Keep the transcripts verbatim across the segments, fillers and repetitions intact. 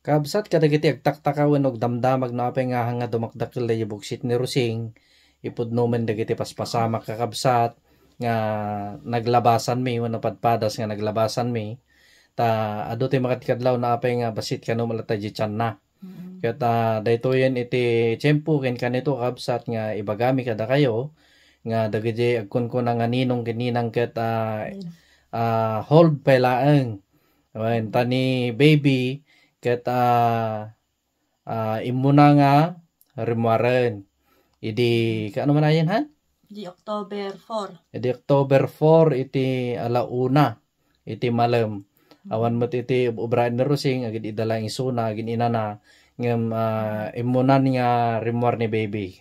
Kabsat, kadagiti agtaktaka wenno agdamdamag no apay nga, nga dumakdakkel daydi buksit ni Rosing, ipudno men dagiti paspasamak, kakabsat, nga naglabasanmi wenno padpadas nga naglabasanmi. Ta adu ti makadkadlaw no apay nga bassit kano met latta diay tianna. Mm. Ket, ah, daytoyen iti tiempo ken kanito, kabsat, nga ibagami kadakayo nga dagiti agkunkuna nga ninong ken ninang ket, ah, Amen. Ah, hold pay laeng. Wen, ta ni baby ket, ah, ah, immuna nga rimmuaren. Idi, kaano man ayan, han? Di October four. Idi October four iti ala una, iti malem. Awan met iti ub-, ubraen ni Rosing, agid ida laeng isuna, agin inana, ngem, ah, immunan nga rimmuar ni baby.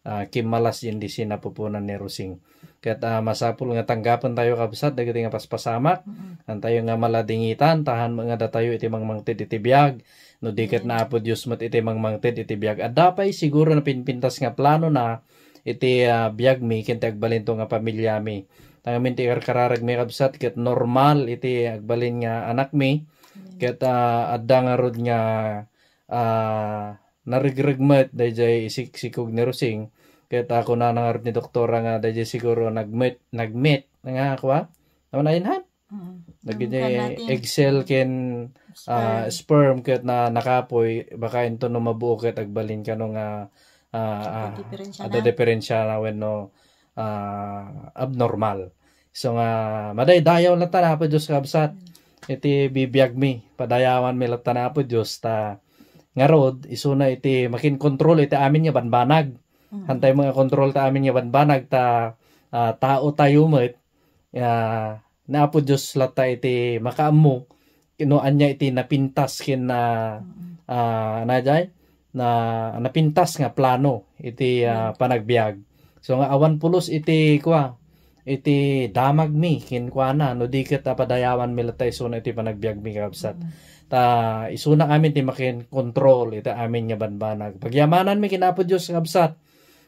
Ah, kimmalas diay sinapuponan ni Rosing. Ket, ah, masapul nga tanggapen tayo, kabsat, dagiti nga paspasamak. Mm. Hantayo nga maladingitan, ta han nga datayo iti mangmangted iti biag. No di ket Amen. Ni Apo Dios met iti mangmangted iti biag. Adda pay siguro napinpintas nga plano na iti, ah, biagmi ken ti agbalinto nga pamiliami. Tangamin ti karkararagmi, kabsat, ket normal iti agbalin nga anakmi. Amen. Ket, ah, adda ngarud nga, ah, naregreg met daydiay isiksikog ni Rosing. Ket, ah, kunana ngarud ni doktora nga daydiay siguro nagmet, nagmet nga, kua? Ano na yun, han? Mm. Dagiti Yung kanatin. Egg cell ken, ah, Sperm. Sperm ket na nakapoy, baka into no mabuo ket agbalin kano nga, ah, ah, Diferensya ada na. Diferensya na wenno, ah, abnormal. So nga, madaydayaw latta ni Apo Dios, kabsat. Mm. Iti bibiagmi, padayawanmi latta ni Apo Dios, ta ngarud, isuna iti makin-control iti amin nga banbanag. Mm. Hantay nga control ta amin nga banbanag, ta, ah, tao tayo met, ah, ni Apo Dios latta iti makaammo, no ania iti napintas ken na, Mm. Ah, na jay? Na napintas nga plano iti, ah, Amen. Panagbiag. So nga awan pulos iti kua, iti damagmi kenkuana, no di ket a padayawanmi latta isuna iti panagbiagmi, kabsat. Mm. Ta isuna amin ti makin-control iti amin nga banbanag. Pagyamananmi ken Apo Dios, kabsat.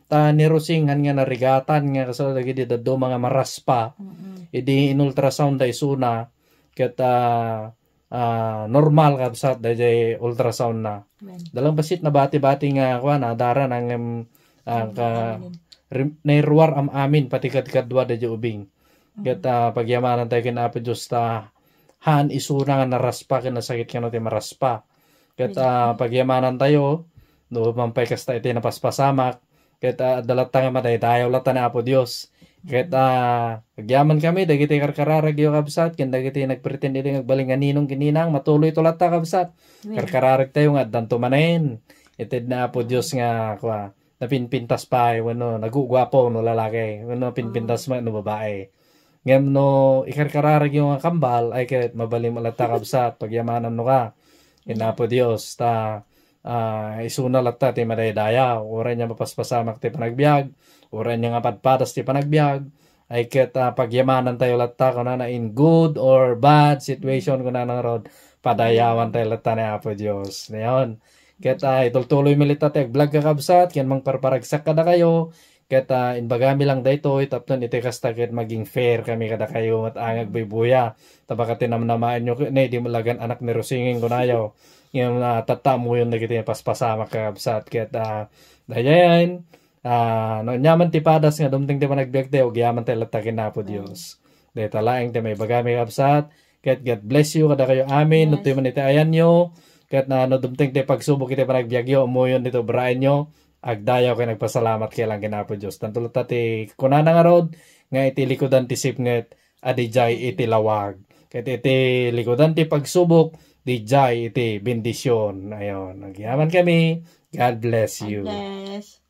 Ta ni Rosing han nga narigatan nga kasla dagiti dadduma nga maraspa. Mm-mm. Idi in-ultrasound da isuna, ket, ah, ah, normal, kabsat, daydiay ultrasound na. Amen. Dalang bassit nabati-bati nga, kuan, ah, dara nang, em, ah, Amen. Ka, Amen. Rim-, nairuar am-amin, pati kadkadua daydiay ubing. Ket, Mm. Ah, pagyamanan tayo ken Apo Dios ta, han isuna nga naraspa ken nasakit kano ti maraspa. Ket, Amen. Ah, pagyamanan tayo, no, mampay kasta iti napaspasamak, ket, ah, adda latta nga madaydayaw latta ni Apo Dios. Ket, ah, agyaman kami dagiti karkararagyo, kabsat, ken dagiti nagpretend iti nga agbalin nga ninong ken ninang, matuloy to latta, kabsat. Amen. Karkararag tayo nga addanto manen. Itid na Apo Dios nga, kua, napinpintas pay, wenno naguguapo no lalaki, wenno napinpintas Mm. man no babae. Ngem no ikarkararagyo nga kambal, ay ket mabalin mo latta, kabsat, pagyamanan no ka. Ken Mm. Apo Dios, ta, ah, isuna latta ti madaydayaw. Uray nia mapaspasamak ti panagbiag, uray nia nga padpadas ti panagbiag, ay ket, ah, pagyamanan tayo latta, kunana, in good or bad situation, kunana ngarud, padayawan tayo latta ni Apo Dios. Ngayon, ket, ah, itultuloy mi latta ti agblog, kakabsat, ken mangparparagsak kadakayo, ket, ah, imbagami lang daytoy, tapno iti kasta ket maging fair kami kadakayo, met a nga agbuybuya. Ta baka tinamnamaenyo ket, ne, di mo lagan anak ni Rosinging kunayo. Ngem, ah, tatta ammoyon dagiti paspasamak, kakabsat, ket, ah, dayayen, ah, no, aniaman ti padas nga dumteng ti panagbiag tayo, agyaman tayo latta ken Apo Dios. Dayta laeng ti maibagami, kabsat. Ket God bless you kadakayo amin, no Yes. Toy man iti ayanyo. Ket na, no dumteng ti pagsubok iti panagbiagyo, ammoyon ditoy ubraenyo, agdayaw ken agpasalamat kailan ken Apo Dios. Tanto latta ti kunana ngarud, nga iti likudan ti sipnget, adidiay iti lawag. Ket iti likudan ti pagsubok, didiay iti bendision. Ayon, agyaman kami. God bless you. God bless.